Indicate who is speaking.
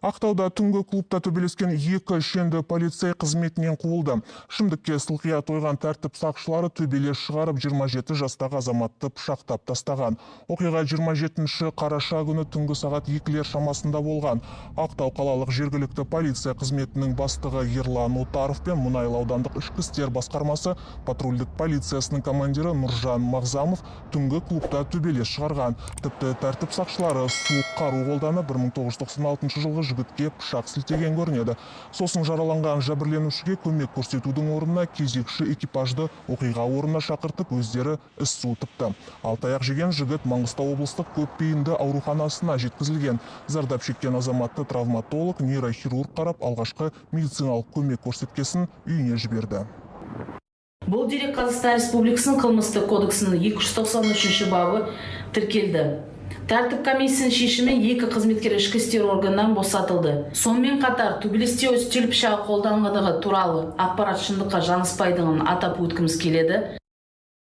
Speaker 1: Ақтауда түнгі клубта төбелескен екі шенді полицей қызметінен қуылды. Ішімдікке сылқия тойған тәртіп сақшылары төбелес шығарып, 27 жастағы азаматты пышақтап тастаған. Оқиға 27 қараша күні түнгі сағат 2-лер шамасында болған. Ақтау қалалық жергілікті полиция қызметінің бастығы Ерлан Отаров пен Мұнайлы аудандық ішкі істер басқармасы патрульдік полициясының командирі Нұржан Мағзамов түнгі клубта төбелес шығарған. Тіпті тәртіп сақшылары суық қару қолданып, 1996 жылғы жігітке пышақ сілтеген көрінеді. Сосын жараланған жәбірленушіге көмек көрсетудің орнына кезекші экипажды оқиға орнына шақыртып, өздері із суытыпты. Ал таяқ жеген жігіт Маңғыстау облыстық көпбейінді ауруханасына жеткізілген. Зардап шеккен азаматты травматолог, нейрохирург қарап, алғашқы медициналық көмек көрсеткесін үйіне жіберді.
Speaker 2: Бұл дерек Қазақстан Республикасының Қылмыстық кодексінің 293 бабы тіркелді. Тәртіп комиссиясының шешімі: екі қызметкер ішкі істер органынан босатылды. Сонымен қатар төбелесте үстел пышағы қолданғандығы туралы ақпарат шындыққа жанаспайтынын атап өткіміз келеді.